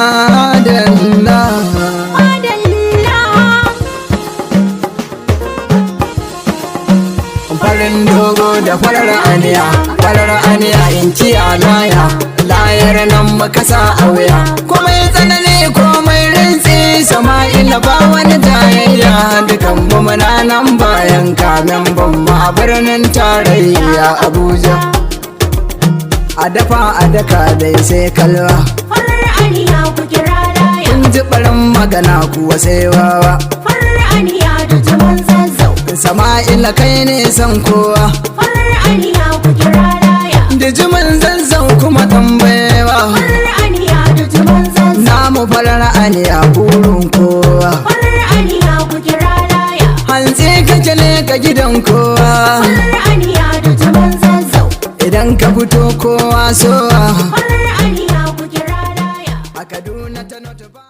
Madalla. Madalla. Farin dogo da farar aniya, farar aniya in kiya laya, layar nan muka sa a wuya. Komai tsanani, komai rintsi, Sama'ila ba wani jayayya, dukan mu muna nan bayan kamen ban mu a birnin tarayya Abuja. A dafa a daka dai sai kalwa. Farar aniya, ku kira laya. In ji barin magana kuwa sai wawa. Farar aniya da tuwon Zazzau. Sama'ila kai ne san kowa. Farar aniya, ku kira laya. Dijimin Zazzau kuma tambayewa. Farar aniya da tuwon Zazzau. Namu farar aniya burin kowa. Farar aniya, ku kira laya. Hantsi kake leka gidan kowa. Farar aniya da tuwon Zazzau. Idan ka fito kowa sowa. Farar aniya, ku kira laya. A Kaduna ta North ba.